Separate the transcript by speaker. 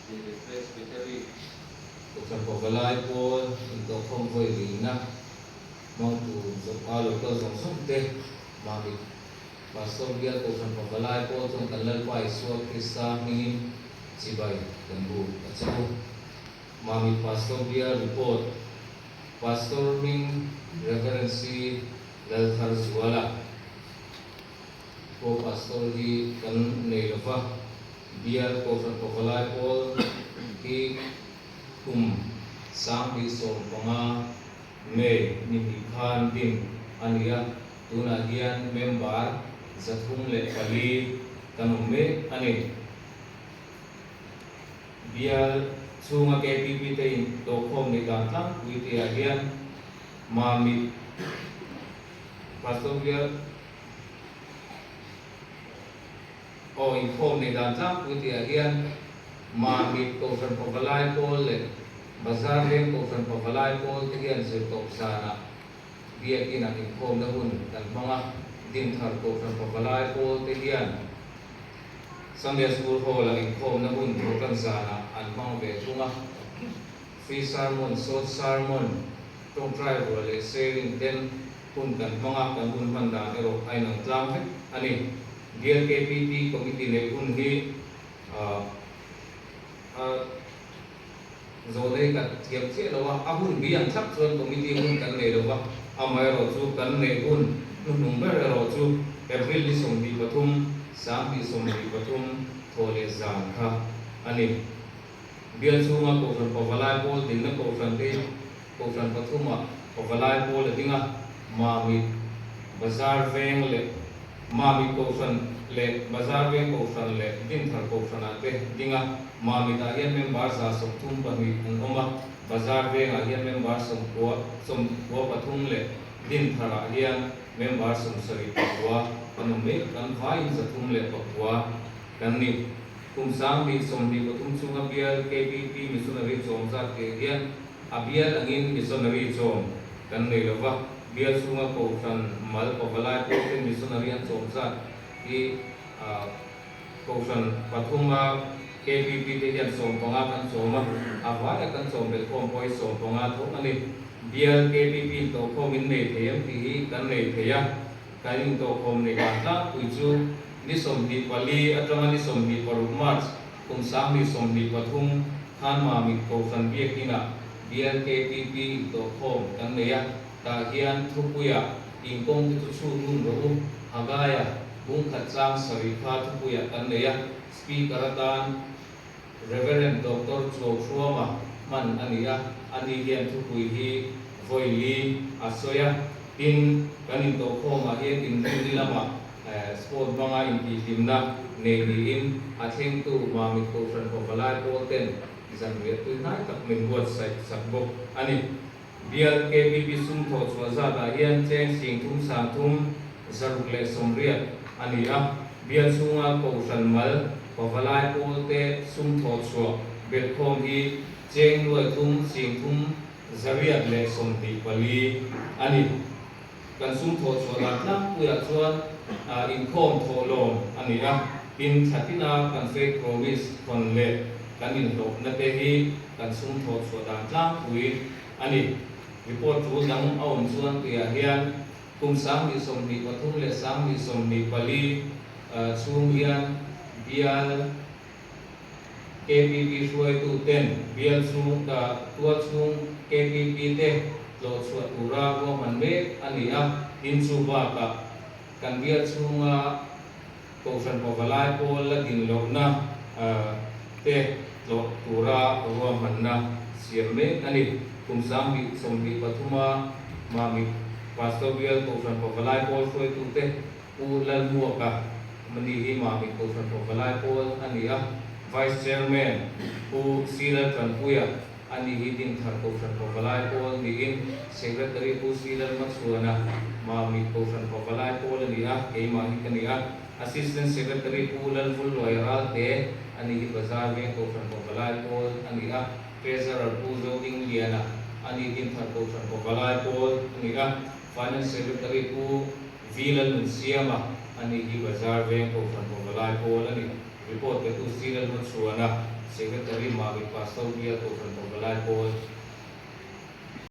Speaker 1: Zirlai Presbytery Kohhran Pavalai Pawl intawhkhawm vawi lihna hmang tur zawka local zawng zawng te Mamit Pastor Bial Kohhran Pavalai Pawl chuan kan Lalpa Isua Krista hmingin chibai kan buk a che u. Mamit Pastor Bial Report Pastor hming Reverend C. Laltharzuala. Ko Pastor hi kan nei lo va, Bial Kohhran Pavalai Pawl hi kum 2015 May ni hnih khan din a ni a, tunah hian member 304 kan awm mek a ni. Bial chhunga KPP te in tawhkhawm nei dan tlangpui tihah hian Mamit Pastor Bial Aw inkhawm nei dan tlangpui tihah hian Mamit Kohhran Pavalai Pawl leh Bazar Veng Kohhran Pavalai Pawl te hian zirtawp zanah Biakin-ah inkhawmna hun kan hmang a, Dinthar Kohhran Pavalai Pawl te hian Sunday School Hall-ah inkhawmna hun thawhtan zanah an hmang ve thung a. Free Sermon, Short Sermon, Tawngtai rual leh Sharing ten hun kan hmang a, kan hun hman dan erawh a inang tlang vek a ni. BLKPP Committee neih hun hi a zawhnei kan thiam chiah lo a, a hun bi ang thlap chuan Committee hun kan nei lo va, amaherawhchu kan neih hun hnuhnung ber erawh chu April ni 23, 2023 thawh leh zan kha a ni. Bial chhunga Kohhran Pavalai Pawl dinna Kohhran te Kohhran pathuma Pavalai Pawl a ding a, Mamit Bazar Veng leh Mamit Kohhran leh Bazar Veng Kohhran leh Dinthar Kohhranah te ding a, Mamitah hian member 32 an awm a, Bazar Vengah hian member 93 leh Dintharah hian member 79 an awm mek, kan vaiin 309 kan ni. Kum 2023 chhunga bial KPP Missionary chawm zat tih hian a bial angin Missionary chawm kan nei lo va, bial chhunga Kohhran mal pavalai pawh ten Missionary an chawm zat hi Kohhran pathuma KPP te hian 15 kan chawm a, a vaia kan chawm belh khawm pawh hi 15 tho a ni. Bial KPP in tawhkhawm in nei thei em tih hi kan nei thei a. Kan intawhkhawm nei dan tlangpui chu ni 24 atanga ni 26 March kum 2023 khan Mamit Kohhran Biakinah BLKPP intawhkhawm kan nei a, tah hian thupuiah inkawng te chu chhut ngun rawh u, Hagaia bung khat chang sarih kha thupuiah kan nei a, Speaker atan Reverend Doctor Chuau Hruama hman a ni a, ani hian thupui hi vawi li a sawi a. Tin, kan intawhkhawmah hian inrinni lamah sport hmanga intihhlimna nei niin a thlengtu Mamit Kohhran Pavalai pawl ten zanriah tui hnai tak min buatsaih sak bawk a ni. Bial KPP sum thawh chhuah zatah hian cheng 3,380 a ni a, bial chhunga Kohhran mal Pavalai pawl te sum thawh chhuah belhkhawm hi cheng 8,324 a ni. Kan sum thawh chhuah dan tlangpuiah chuan inkhawm thawh lawm a ni a, tin thla tina kan faith promise thawn leh kan inhlawhna te hi kan sum thawh chhuah dan tlangpui a ni. Report tul dang a awm chuan tuiah hian kum 2023 leh 2024 chhung hian bial KPP hruaitu ten bial chhung tual chhung KPP te tlawh chhuah tura ruahman mek a ni a, tin chu bakah kan bial chhunga Kohhran Pavalai pawl la din lohna te tlawh tura ruahmanna siam mek a ni. Kum 2023-a Mamit Pastor Bial Kohhran Pavalai pawl hruaitu te Pu Lalmuaka Mani hi Mamit Kohhran Pavalai pawl a ni a, Vice Chairman Pu Sila Tanpuia a ni hi Dinthar Kohhran Pavalai pawl niin Secretary Pu Sila Machhuana Mamit Kohhran Pavalai pawl a ni a, keimah hi ka ni a, Assistant Secretary Pu Lalvulluai Ralte a ni hi Bazar Veng Kohhran Pavalai pawl a ni a, Treasurer Pu Zodingliana a ni Dinthar Kohhran Pavalai pawl a ni a, Finance Secretary Pu Vila Nunsiama a ni hi Bazar Veng Kohhran Pavalai pawl a ni. Report petu C Lalhmachhuana, Secretary Mamit Pastor Bial Kohhran Pavalai Pawl.